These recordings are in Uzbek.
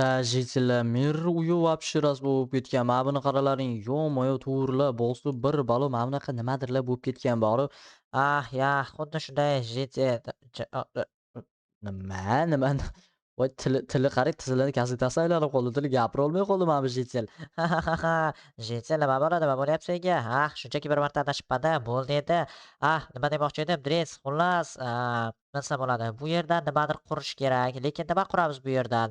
Житель lar uyi вообще rasvo bo'lib ketgan. Mana buni qaralaring, ё-моё, to'g'rilab bosib bir balo mana bunaqa nimadirlar bo'lib ketgan borib. Ah, ya, xuddi shunday житель. Nima, nima? Voy, tili qarang, tilini kasetasi aylanib qoldi. Tili gapira olmay qoldi mana bu житель. Ha-ha-ha-ha. Житель, nima bo'ladi, nima bo'lyapti senga? Ah, shunchaki bir marta adashibman-da, bo'ldi endi. Ah, nima demoqchi edim, Drez, xullas, nima desam bo'ladi, bu yerdan nimadir qurish kerak, lekin nima quramiz bu yerdan?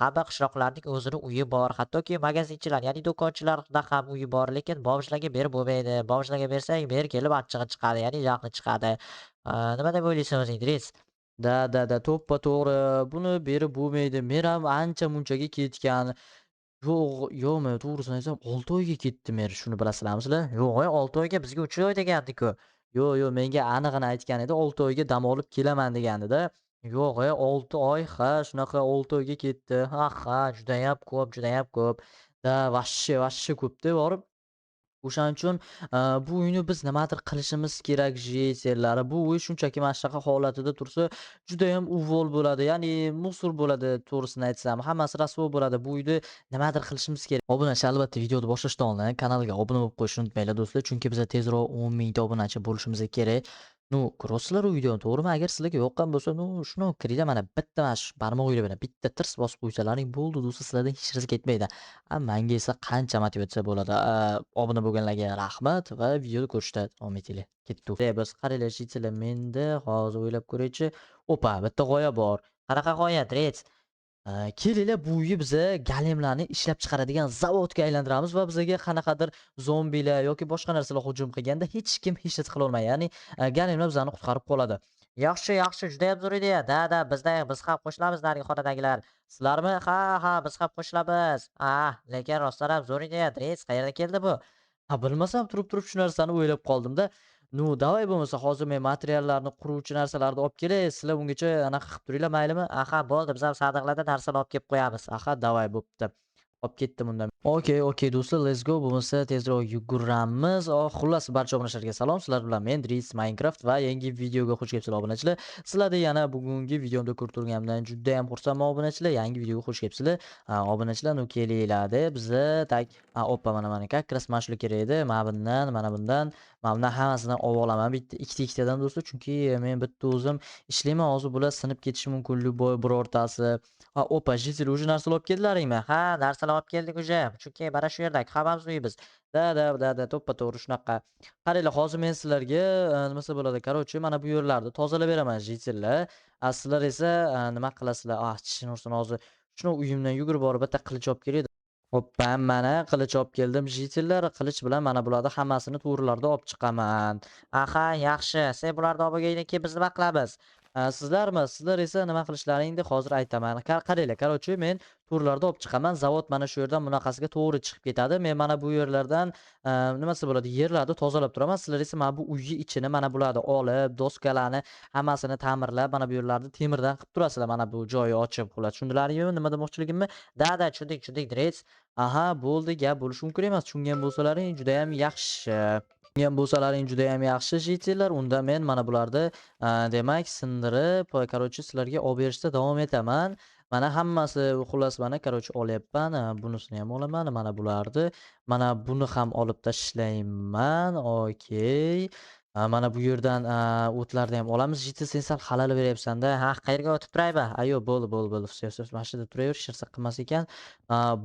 Hamma qishloqlarning o'zini uyi bor, hattoki magazinchilar, ya'ni do'konchilarda ham uyi bor, lekin бомж larga berib bo'lmaydi. Бомж larga bersang, beri kelib achchig'i chiqadi, ya'ni jahli chiqadi. Nima deb o'ylaysan o'zing, Drez? Да, да, да, to'ppa-to'g'ri. Buni berib bo'lmaydi. Men ham ancha-munchaga ketgan. Yo'q, yo'qmi, to'g'risini aytsam 6 oyga ketdi men, shuni bilasizlarmi sizlar? Yo'q-e, 6 oyga bizga 3 oy degandik-ku. Yo'q, yo'q, menga anig'ini aytgan edi, 6 oyga dam olib kelaman degandida. Yo'q-e, 6 oy, ha, shunaqa 6 oyga ketdi. Ha-ha, judayam ko'p, judayam ko'p. Да, вообще, вообще ko'p-da borib. O'shaning uchun, bu uyni biz nimadir qilishimiz kerak, житель lar. Bu uy shunchaki mana shunaqa holatida tursa, judayam uvol bo'ladi, ya'ni мусор bo'ladi, to'g'risini aytsam. Hammasi rasvo bo'ladi. Bu uyni nimadir qilishimiz kerak. Obunachi, albatta, videoni boshlashdan oldin kanalga obuna bo'lib qo'yishni unutmanglar, do'stlar, chunki biza tezroq 10 mingta obunachi bo'lishimiz kerak. Ну, ko'ryapsizlar u videoni, to'g'rimi? Agar sizlarga yoqqan bo'lsa, ну, shuni kiringlar, mana bitta mana shu barmog'inglar bilan bitta tirs bosib qo'ysalaring bo'ldi, do'stlar, sizlardan hech narsa ketmaydi. A manga esa qancha motivatsiya bo'ladi. Obuna bo'lganlarga rahmat va videoni ko'rishda davom etinglar. Ketdik. Biz qaranglar, житель lar, menda hozir o'ylab ko'raychi. Opa, bitta g'oya bor. Qanaqa g'oya, Drez? Kelinglar, bu uyni biza golemlarni ishlab chiqaradigan zavodga aylantiramiz va bizaga qanaqadir zombilar yoki boshqa narsalar hujum qilganda hech kim hech narsa qila olmaydi. Ya'ni, golemlar bizani qutqarib qoladi. Yaxshi, yaxshi, judayam zo'r ideya. Да, да, bizda biz ham qo'shilamiz narigi xonadagilar. Sizlarmi? Ha, ha, biz ham qo'shilamiz. Ah, lekin rostdan ham zo'r ideya, Drez, qayerdan keldi bu? Ha, bilmasam, turib-turib shu narsani o'ylab qoldim-da. Ну, давай bo'lmasa hozir men materiallarni, quruvchi narsalarni olib kelay, sizlar ungacha anaqa qilib turinglar, maylimi? Aha, bo'ldi, biz ham sandiqlarda narsalar olib kelib qo'yamiz. Aha, давай, bo'pti. Olib ketdim unda. Okey, okey do'stlar, let's go. Bo'lmasa tezroq yuguramiz. Oh, xullas, barcha obunachilarga salom. Sizlar bilan men Dris Minecraft va yangi videoga xush kelibsizlar, obunachilar. Sizlarni yana bugungi videomda ko'rib turganimdan juda ham xursandman, obunachilar. Yangi videoga xush kelibsizlar. Obunachilar, ну kelinglar deb biza так, oppa, mana mana как раз mana shular kerak edi. Mana bundan, mana bundan, mana bundan hammasidan olib olaman. Bitta, ikkita ikkitadan, do'stlar, chunki men bitta o'zim ishlayman. Hozir bular sinib ketishi mumkin любой birortasi. Ha, opa, житель, уже narsalar olib keldilaringmi? Ha, narsalar olib keldik уже. Chunki mana shu yerda hammamiz uyimiz. Да, да, да, да, to'ppa-to'g'ri shunaqa. Qaranglar, hozir men sizlarga nima desa bo'ladi, короче, mana bu yerlarni tozalab beraman, житель lar. A sizlar esa nima qilasizlar? Ah, tishini ursin hozir. Shuni uyimdan yugurib borib bitta qilich olib kelay. Hoppa, mana qilich olib keldim, житель lar. Qilich bilan mana bularni hammasini to'g'rilarda olib chiqaman. Aha, yaxshi. Sen bularni olib bo'lgandan keyin biz nima qilamiz? Sizlarmi? Sizlar esa nima qilishlaringni hozir aytaman. Qaranglar, короче, men to'rlarni olib chiqaman. Zavod mana shu yerdan bunaqasiga to'g'ri chiqib ketadi. Men mana bu yerlardan, nima desa bo'ladi, yerlarni tozalab turaman. Sizlar esa mana bu uyni ichini, mana bularni olib, doskalarni hammasini ta'mirlab, mana bu yerlarni temirdan qilib turasizlar. Mana bu joyi ochib, xullas. Tushundilaringmi nima demoqchiligimni? Да, да, tushundik, tushundik, Drez. Aha, bo'ldi, gap bo'lishi mumkin emas. Tushungan bo'lsalaring judayam yaxshi. Tushungan bo'lsalaring judayam yaxshi, житель lar. Unda men mana bularni, demak, sindirib, короче, sizlarga olib berishda davom etaman. Mana hammasi, xullas, mana, короче, olyapman. Bunisini ham olaman, mana bularni. Mana buni ham olib tashlayman. Okey. Mana bu yerdan o'tlarni ham olamiz. Житель, sen sal xalal beryapsan-da. Ha, qayerga o'tib turaymi? A, yo'q, bo'ldi, bo'ldi, bo'ldi. Всё, всё, mana shu yerda turaver, hech narsa qilmas ekan.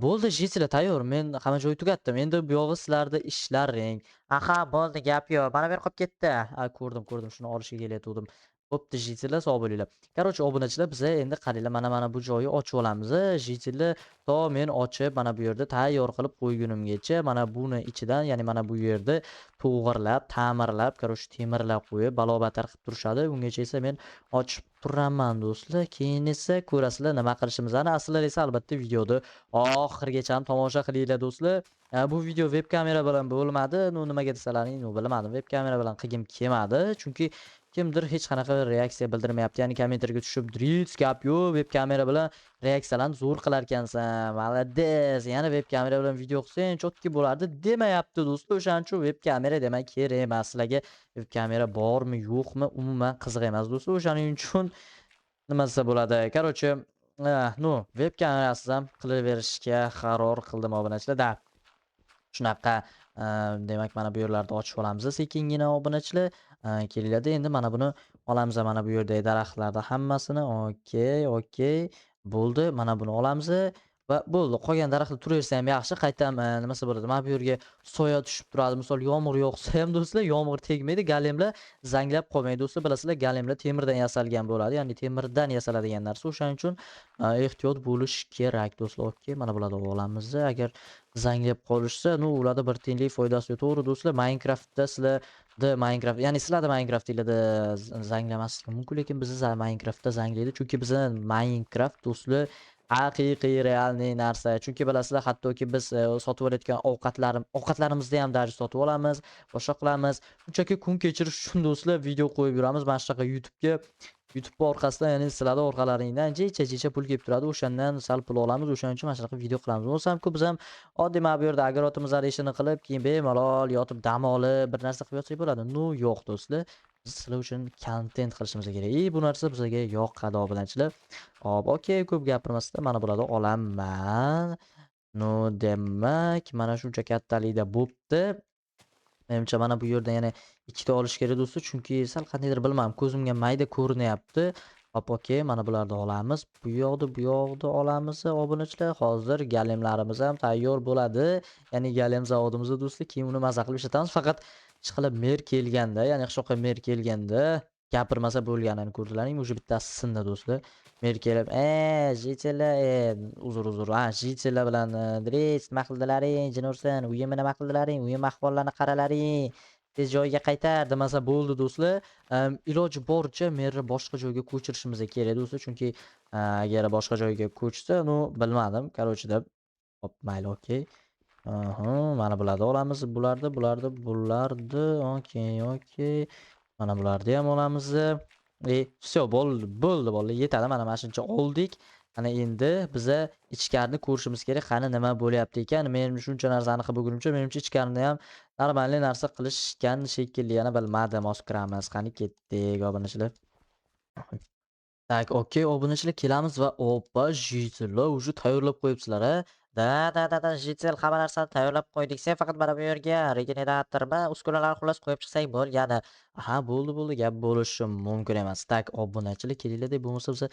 Bo'ldi, житель lar, tayyor. Men hamma joyi tugatdim. Endi bu yog'i sizlarni ishlaring. Aha, bo'ldi, gap yo'q. Mana bu yer qolib ketdi. Ha, ko'rdim, ko'rdim. Shuni olishga kelayotgandim. Bo'pti, житель lar, sog' bo'linglar. Короче, obunachilar, biza endi qaranglar, mana bu joyi ochib olamiz. Житель lar, to men ochib, mana bu yerda tayyor qilib qo'ygunimgacha, mana buni ichidan, ya'ni mana bu yerda to'g'irlab, ta'mirlab, короче, temirlab qo'yib, balo-battar qilib turishadi. Ungacha esa men ochib turaman, do'stlar. Keyin esa ko'rasizlar nima qilishimizni. Sizlar esa albatta videoni oxirigacha ham tomosha qilinglar, do'stlar. Bu video veb kamera bilan bo'lmadi. Ну, nimaga desalaring, ну, bilmadim. Veb kamera bilan qilgim kelmadi. Chunki kimdir hech qanaqa reaksiya bildirmayapti. Ya'ni kommentarga tushib, "Dritz, gap yo'q, veb kamera bilan reaksiyalarni zo'r qilarkansan. Молодец. Yana veb kamera bilan video qilsang, чётко bo'lardi" demayapti, do'stlar. O'shaning uchun veb kamera demak kerak emas. Sizlarga veb kamera bormi, yo'qmi, umuman qiziq emas, do'stlar. O'shaning uchun nima desa bo'ladi? Короче, Ну, veb kamerasiz ham qilaverishga qaror qildim, obunachilar. Да. Shunaqa, demak, mana bu yerlarda ochib olamiz sekingina, obunachilar. Kelinglar, endi mana buni olamiz, mana bu yerdagi daraxtlarni hammasini. Okey, okey. Bo'ldi. Mana buni olamiz va bo'ldi. Qolgan daraxtlar turaversa ham yaxshi. Qaytam nimasi bo'ladi? Mana bu yerga soya tushib turadi. Misol, yomg'ir yog'sa ham, do'stlar, yomg'ir tegmaydi, golemlar zanglab qolmaydi, do'stlar. Bilasizlar, golemlar temirdan yasalgan bo'ladi. Ya'ni temirdan yasaladigan narsa. O'shaning uchun ehtiyot bo'lish kerak, do'stlar. Okey, mana bularni olamiz. Agar zanglab qolishsa, ну, ularda bir tiyinlik foydasi yo'q. To'g'ri, do'stlar, Minecraftda sizlarda Minecraft, ya'ni sizlarda Minecraftinglarda zanglamasligi mumkin, lekin bizni Minecraftda zanglaydi. Chunki bizni Minecraft, do'stlar, haqiqiy реальный narsa. Chunki bilasizlar, hattoki biz sotib olayotgan ovqatlarimizni ham даже sotib olamiz, boshqa qilamiz. Shunchaki kun kechirish uchun, do'stlar, video qo'yib yuramiz mana shunaqa YouTube'ga. YouTube orqasidan, ya'ni sizlarni orqalaringdan jicha-jicha pul kelib turadi. O'shandan sal pul olamiz. O'shaning uchun mana shunaqa video qilamiz. Bo'lmasam-ku biz ham oddiy mana bu yerda огород imizni ishini qilib, keyin bemalol yotib dam olib, bir narsa qilib yotsak bo'ladi. Ну, yo'q, do'stlar. Biz sizlar uchun kontent qilishimiz kerak. И bu narsa bizga yoqadi, obunachilar. Hop, okey, ko'p gapirmasdan mana bularni olaman. Ну, demak, mana shuncha kattalikda bo'pti. Menimcha, mana bu yerda yana ikkita olish kerak, do'stlar, chunki sal qandaydir, bilmadim, ko'zimga mayda ko'rinyapti. Hop, okey, mana bularni olamiz. Bu yoqda, bu yoqda olamiz, obunachilar. Hozir golemlarimiz ham tayyor bo'ladi. Ya'ni golem zavodimizda, do'stlar, keyin uni maza qilib ishlatamiz. Faqat ishqilib mer kelganda, ya'ni qishloqqa mer kelganda gapirmasa bo'lganini ko'rdilaring, уже bittasi sindi, do'stlar. Mer kelib, житель lar, uzr, uzr, ha, житель lar bilan Dres, nima qildilaring, jin ursin, uyimni nima qildilaring, uyim ahvollarini qaralaring, tez joyiga qaytar demasa bo'ldi, do'stlar. Iloji boricha merni boshqa joyga ko'chirishimiz kerak, do'stlar, chunki agar boshqa joyga ko'chsa, ну, bilmadim, короче deb. Hop, mayli, okey. Aha, mana bularni olamiz, bularni, bularni, bularni, okey, okey. Mana bularni ham olamiz. E, всё, bo'ldi, bo'ldi, bo'ldi, yetadi. Mana shuncha oldik. Ana endi biza ichkarini ko'rishimiz kerak. Qani, nima bo'lyapti ekan? Men shuncha narsani qilib bo'lgunimcha, menimcha, ichkarini ham нормальный narsa qilishgan shekilli. Yana bilmadim, hozir kiramiz. Qani, ketdik, obunachilar. Так, okey, obunachilar, kelamiz va oppa, житель lar уже tayyorlab qo'yibsizlar, a? Да, да, да, да, житель, hamma narsani tayyorlab qo'ydik. Sen faqat mana bu yerga regeneratormi, uskunalarni xullas qo'yib chiqsang bo'lgani. Ha, bo'ldi, bo'ldi, gap bo'lishi mumkin emas. Так, obunachilar, kelinglar deb, bo'lmasa biz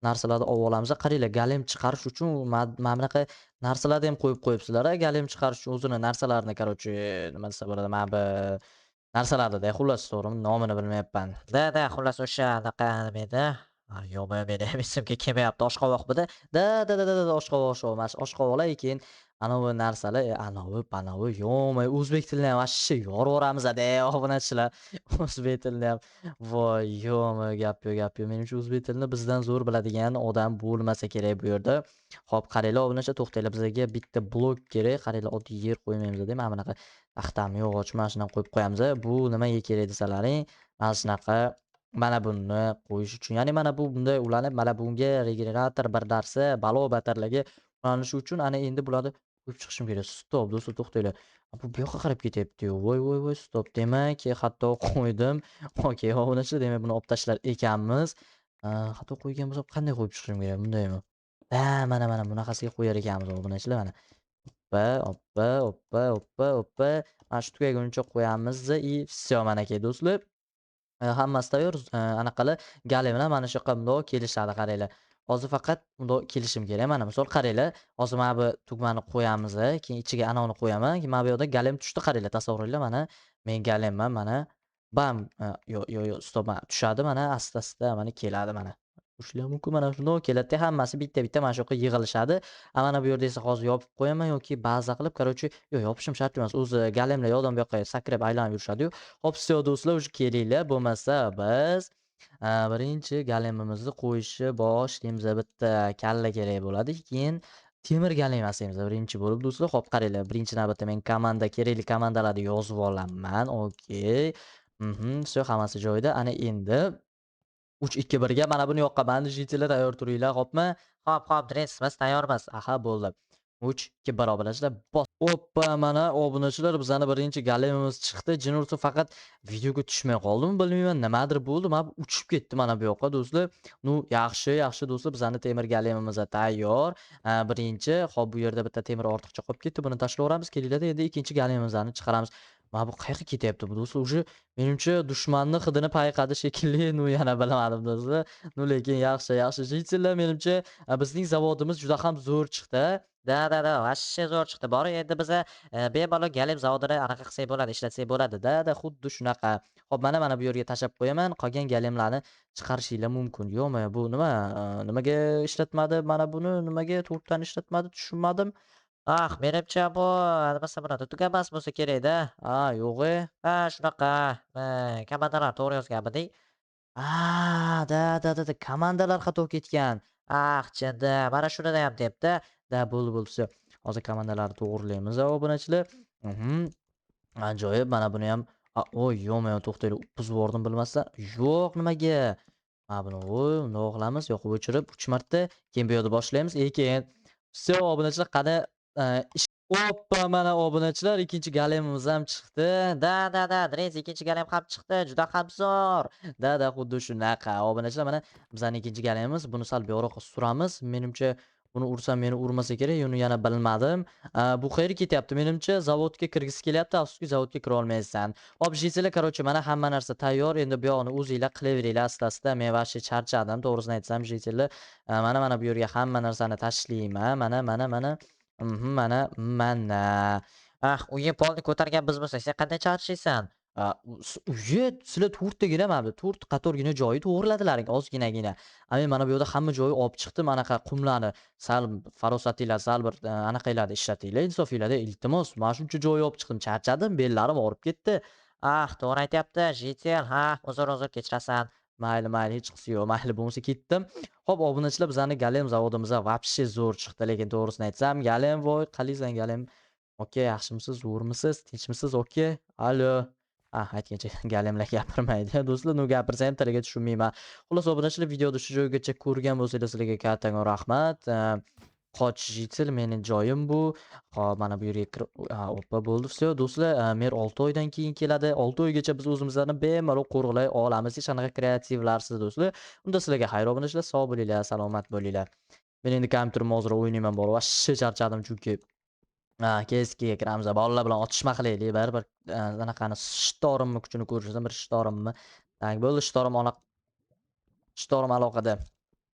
narsalarni olib olamiz. Qaranglar, golem chiqarish uchun mana bunaqa narsalarni ham qo'yib qo'yibsizlar, a? Golem chiqarish uchun o'zini narsalarini, короче, nima desa bo'ladi, mana bu narsalarni-da, xullas, to'g'rimi, nomini bilmayapman. Да, да, xullas, o'sha anaqa nima edi? Yo'q, meni ham esimga kelmayapti. Oshqovoqmidi? Да, да, да, да, да, oshqovoq, oshqovoq, mana shu oshqovoqlar, keyin anavi narsalar, anavi, panavi, yo'q, o'zbek tilini ham вообще yorib yuboramiz-da, obunachilar. O'zbek tilini ham, voy, yo'q, gap yo'q, gap yo'q. Menimcha, o'zbek tilini bizdan zo'r biladigan odam bo'lmasa kerak bu yerda. Xo'p, qaranglar, obunachilar, to'xtanglar, bizga bitta blok kerak. Qaranglar, oddiy yer qo'ymaymiz-da, mana bunaqa taxtami, yog'ochmi, mana shundan qo'yib qo'yamiz. Bu nimaga kerak desalaring, mana shunaqa, mana buni qo'yish uchun. Ya'ni mana bu bunday ulanib, mana bunga regenerator bir narsa, balo batarlarga ulanishi uchun. Ana endi bularni qo'yib chiqishim kerak. Стоп, do'stlar, to'xtanglar. Bu yoqqa qarab ketyapti-yu. Voy, voy, voy, стоп. Demak, xato qo'ydim. Okey, obunachilar, demak, buni olib tashlar ekanmiz. Xato qo'ygan bo'lsam, qanday qo'yib chiqishim kerak? Bundaymi? Ha, mana, mana bunaqasiga qo'yar ekanmiz, obunachilar, mana. Oppa, oppa, oppa, oppa, oppa. Mana shu tugaguncha qo'yamiz и всё, manaki, do'stlar. Hammasi tayyor. Anaqalar, golemlar mana shu yoqqa bundoq kelishadi, qaranglar. Hozir faqat bundoq kelishim kerak. Mana, misol, qaranglar. Hozir mana bu tugmani qo'yamiz, keyin ichiga anavini qo'yaman. Keyin mana bu yoqda golem tushdi, qaranglar, tasavvur qilinglar, mana men golemman, mana. Bam! Yo'q, yo'q, yo'q, стоп, mana tushadi, mana asta-asta mana keladi, mana. Ko'rishinglar mumkin, mana shundoq keladida, hammasi bitta-bitta mana shu yoqqa yig'ilishadi. A mana bu yerda esa hozir yopib qo'yaman yoki baza qilib, короче, yo'q, yopishim shart emas. O'zi golemlar yoqdan bu yoqqa sakrab aylanib yurishadi-yu. Hop, всё, do'stlar, уже kelinglar. Bo'lmasa biz birinchi golemimizni qo'yishni boshlaymiz. Bitta kalla kerak bo'ladi. Keyin temir golem yasaymiz birinchi bo'lib, do'stlar. Hop, qaranglar, birinchi navbatda men komanda, kerakli komandalarni yozib olaman. Okey. Всё, hammasi joyida. Ana endi 3, 2, 1 ga mana buni yoqaman. Житель lar, tayyor turinglar, xo'pmi? Hop, hop, Dres, biz tayyormiz. Aha, bo'ldi. 3, 2, 1 obunachilar bos. Oppa, mana obunachilar bizani birinchi galemimiz chiqdi. Jin ursa faqat videoga tushmay qoldimi bilmayman, nimadir bo'ldi. Mana bu uchib ketdi mana bu yoqqa do'stlar. Nu, yaxshi, yaxshi do'stlar, bizani temir galemimiz tayyor. Birinchi, hop bu yerda bitta temir ortiqcha qolib ketdi. Buni tashlaveramiz. Kelinglar endi ikkinchi galemimizni chiqaramiz. Mana bu qayerga ketyapti bu do'stlar? Уже menimcha dushmanni hidini payqadi shekilli. Nu yana bilmadim do'stlar. Nu lekin yaxshi, yaxshi. Житель lar menimcha bizning zavodimiz juda ham zo'r chiqdi. Да, да, да, вообще zo'r chiqdi. Bor, endi biza bemalol galem zavodini anaqa qilsak bo'ladi, ishlatsak bo'ladi. Да, да, xuddi shunaqa. Xo'p, mana mana bu yerga tashlab qo'yaman. Qolgan galemlarni chiqarishinglar mumkin. Yo'qmi, bu nima? Nimaga ishlatmadi mana buni? Nimaga to'rttani ishlatmadi? Tushunmadim. Ah, menimcha bu nima desam bo'ladi, tugamas bo'lsa kerak-da. A, yo'q-e. Ha, shunaqa. Komandalar to'g'ri yozganmiding? A, да, да, да, да, komandalar xato ketgan. Ah, jinni, mana shuni ham debdi. Да, bo'ldi, bo'ldi, всё. Hozir komandalarni to'g'rilaymiz, obunachilar. Ajoyib, mana buni ham oy, yo'q, to'xtanglar, buzib yubordim bilmasdan. Yo'q, nimaga? Mana buni voy, bundoq qilamiz, yoqib o'chirib 3 marta, keyin bu yoqda boshlaymiz. Keyin всё, obunachilar, qani ish. Oppa, mana obunachilar, ikkinchi galemimiz ham chiqdi. Да, да, да, Drez ikkinchi galem ham chiqdi, juda ham zo'r. Да, да, xuddi shunaqa. Obunachilar, mana bizning ikkinchi galemimiz. Buni sal buyog'roqqa suramiz. Menimcha buni ursam meni urmasa kerak, uni yana bilmadim. Bu qayerga ketyapti? Menimcha zavodga kirgisi kelyapti. Afsuski zavodga kira olmaysan. Hop, житель lar, короче, mana hamma narsa tayyor. Endi bu yog'ini o'zinglar qilaveringlar asta-asta. Men вообще charchadim, to'g'risini aytsam, житель lar. Mana mana bu yerga hamma narsani tashlayman. Mana, mana, mana. Mana, mana. Ah, uyni polni ko'targan biz bo'lsak, sen qanday charchaysan? Uyi sizlar to'rttagina mana bu to'rt qatorgina joyi to'g'riladilaring ozginagina. A men mana bu yerda hamma joyi olib chiqdim, anaqa qumlarni sal farosatinglar, sal bir anaqanglarni ishlatinglar, insofinglarda iltimos. Mana shuncha joyi olib chiqdim, charchadim, bellarim og'rib ketdi. Ah, to'g'ri aytyapti, житель, ha, uzr, uzr, kechirasan. Mayli, mayli, hechqisi yo'q. Mayli, bo'lmasa ketdim. Xo'p, obunachilar, bizani galem zavodimiz вообще zo'r chiqdi, lekin to'g'risini aytsam, galem voy, qalaysan galem? Aka, yaxshimisiz, zo'rmisiz, tinchmisiz, aka? Alo. Ah, aytgancha galemlar gapirmaydi. Do'stlar, nu gapirsa ham tiliga tushunmayman. Xullas, obunachilar, videoni shu joygacha ko'rgan bo'lsanglar, sizlarga kattakon rahmat. Qoch житель, meni joyim bu. Xo'p, mana bu yerga kirib, oppa bo'ldi. Всё, do'stlar, mer 6 oydan keyin keladi. 6 oygacha biz o'zimizni bemalol qo'riqlay olamiz. Hech qanaqa kreativlarsiz do'stlar. Unda sizlarga xayr obunachilar, sog' bo'linglar, salomat bo'linglar. Men endi kompyuterimni hozir o'ynayman borib, вообще charchadim chunki. Ha, keskiga kiramiz. Bolalar bilan otishma qilaylik. Baribir anaqani shtorimni kuchini ko'rishsin, bir shtorimni. Tak, bo'ldi, shtorim ona shtorim aloqada.